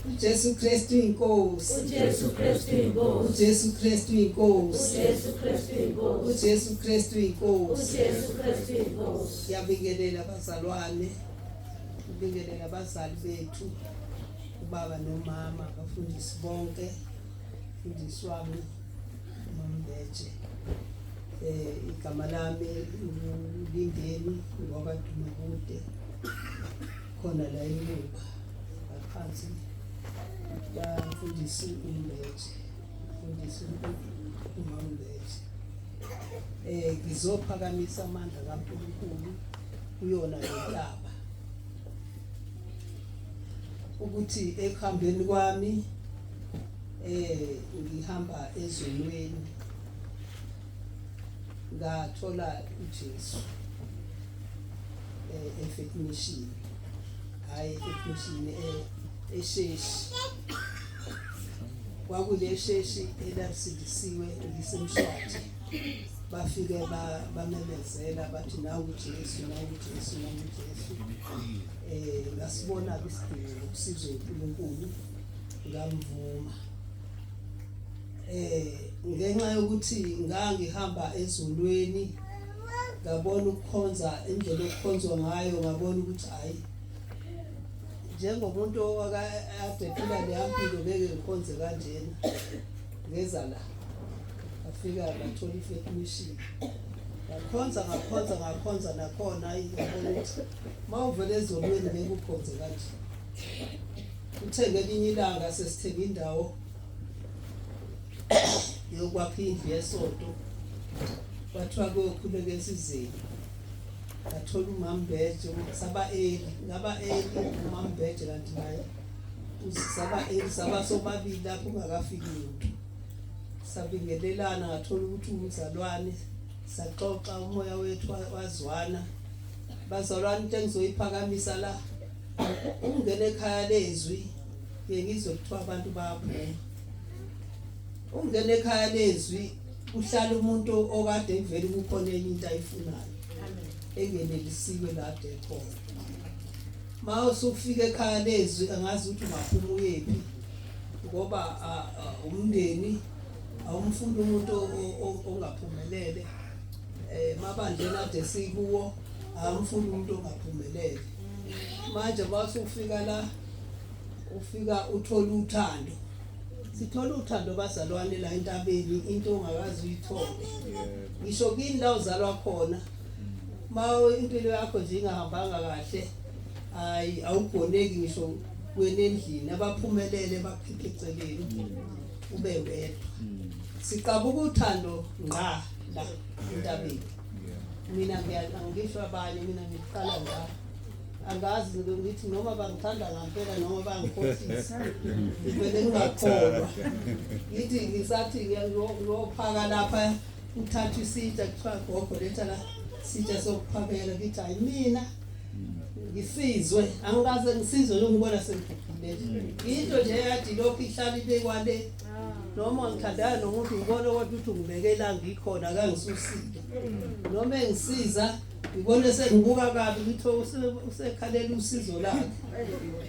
uJesu Kristu inkosi. uJesu Kristu inkosi. uJesu Kristu inkosi. uJesu Kristu inkosi. uJesu Kristu inkosi. uJesu Kristu inkosi. Ngiyabingelela abazalwane, ngibingelela abazali bethu, ubaba nomama, abafundisi bonke, mfundisi wami uMambeje. Igama lami uLindeni ngwakaDumakude khona la eMbuba ngaphansi kamfundisi uMbeje, mfundisi uMambeje. Ngizophakamisa amandla kaNkulunkulu kuyona le ntaba ukuthi ekuhambeni kwami ngihamba ezonweni ngathola uJesu eFaith Mission, hayi eFaith Mission, eSheshi. Kwakule sheshi elalisindisiwe ngisemshwathi, bafike bamemezela bathi nawu uJesu, nawu uJesu, nawu uJesu. Ngasibona isidingo ngokusizwa uNkulunkulu, ngamvuma. Ngenxa yokuthi ngangihamba ezulwini, ngabona ukukhonza indlela okukhonzwa ngayo, ngabona ukuthi hayi, njengomuntu owakade ephila leya mpilo ngeke ngikhonze kanjena. Ngeza la, ngafika ngathola i-Faith Mission, ngakhonza, ngakhonza, ngakhonza nakhona. Hayi, ngabona ukuthi uma uvele ezolweni ngeke ukhonze kanje. Kuthe ngelinye ilanga sesithenga indawo yokwakha indlu yesonto, kwathiwa kuyokhuleka esizeni, ngathola uMambeje, saba early, ngaba early uMambeje kanti naye saba early, saba sobabili lapho ungakafiki muntu. Sabingelelana, ngathola ukuthi umzalwane, saxoxa, umoya wethu wazwana. Bazalwane, into engizoyiphakamisa la, ungena ekhaya lezwi, ke ngizwe kuthiwa abantu bayaphuma. Ungena ekhaya lezwi kuhlala umuntu okade kuvele kukhona enye into ayifunayo engenelisiwe lade khona. Ma usufika ekhaya lezwi angazi ukuthi ungaphuma uyephi, ngoba umndeni awumfuni umuntu ongaphumelele. Mabandleni ade sikuwo awumfuni umuntu ongaphumelele. Manje masufika la, ufika uthola uthando. Sithola uthando bazalwane la entabeni, into ongakazi uyithole ngisho kini la uzalwa khona. Ma impilo yakho nje ingahambanga kahle, hayi, awugoneki ngisho wena endlini, abaphumelele bakukhiphe eceleni ube wedwa. Siqabuka uthando ngqa la entabeni. Mina ngisho abanye, mina ngiqala ngqa, angazi ngithi noma bangithanda ngampela noma bangikhohlisa, ngivele ngingakholwa. Ngithi ngisathi ngiyophaka lapha, uthatha isitsha, kuthiwa gogo letha la sitsha sokuphakela. Ngithi hayi, mina ngisizwe angikaze ngisizwe ngibona sengigugile nje, into nje yathi lokhu ihlala ibekwa le. Noma ngithandana nomuntu, ngibona kodwa ukuthi ungibekela ngikhona, akangisusile noma engisiza, ngibone sengibuka kabi ukuthi usekhalela usizo lakhe.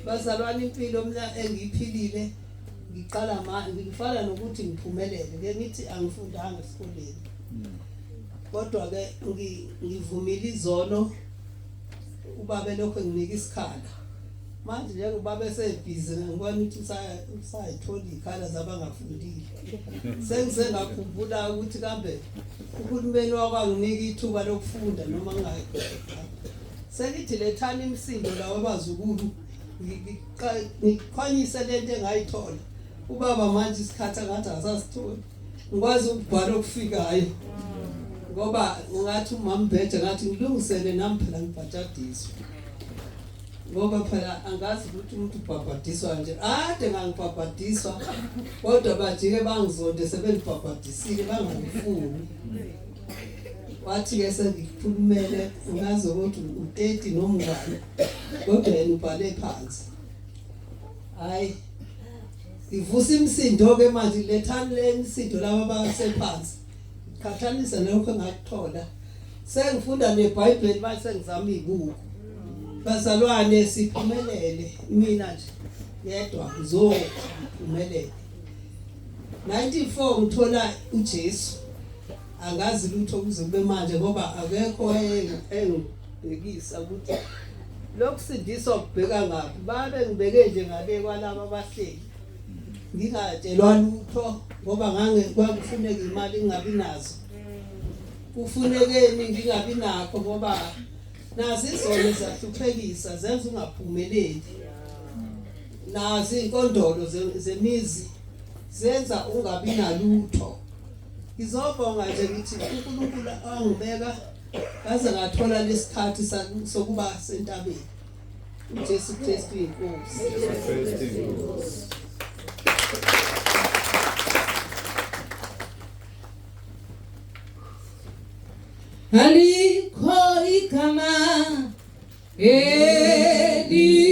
Bazalwane, impilo mina engiyiphilile, ngiqala manje ngifana nokuthi ngiphumelele. Ngeke ngithi angifundanga esikoleni, kodwa ke ngivumile izono, ubaba elokhu enginika isikhala. Manje njengoba besebhizi, ngibona ukuthi usayithola iy'khala zabangafundile. Sengisengakhumbula ukuthi kambe uhulumeni wakwanginika ithuba lokufunda noma ngingayi. Sengithi lethani imisindo lawa abazukulu, ngikhwanyise lento engayithola. Ubaba manje isikhathi angathi akasasitholi, ngikwazi ukubhala okufikayo, ngoba ngathi umambheje ngathi ngilungisele nami phela ngibhajadiswe, ngoba phela angazi ukuthi umuntu ubhabhadiswa nje. Ade ngangibhabhadiswa, kodwa bajike bangizonde sebengibhabhadisile, bangangifuni. Wathi-ke sengikukhulumele, ngazi ukuthi u-30 nomngane, kodwa yena ubhale phansi. Hayi, ivusa imisindo-ke manje, lethani le misindo laba basephansi, qhathanise nalokho engakuthola. Sengifunda neBhayibheli manje sengizama izibuko. Bazalwane siphumelele mina nje yedwa ngizophumelela. 94 ngithola uJesu angazi lutho kuze kube manje ngoba akekho engibhekisa ukuthi lokusindiswa kubheka ngaphi babe ngibeke nje ngale kwalaba abahleli ngingatshelwa lutho ngoba ngange kwakufuneka imali ngingabi nazo kufunekeni ngingabi nakho ngoba nazi izono ziyahluphekisa zenza ungaphumeleli nazi inkondolo zemizi zenza ungabi nalutho ngizobonga nje ngithi uNkulunkulu angibeka ngaze ngathola lesikhathi sokuba sentabeni uJesu Kristu inkosi. Jesu Kristu inkosi. Alikho igama elihle.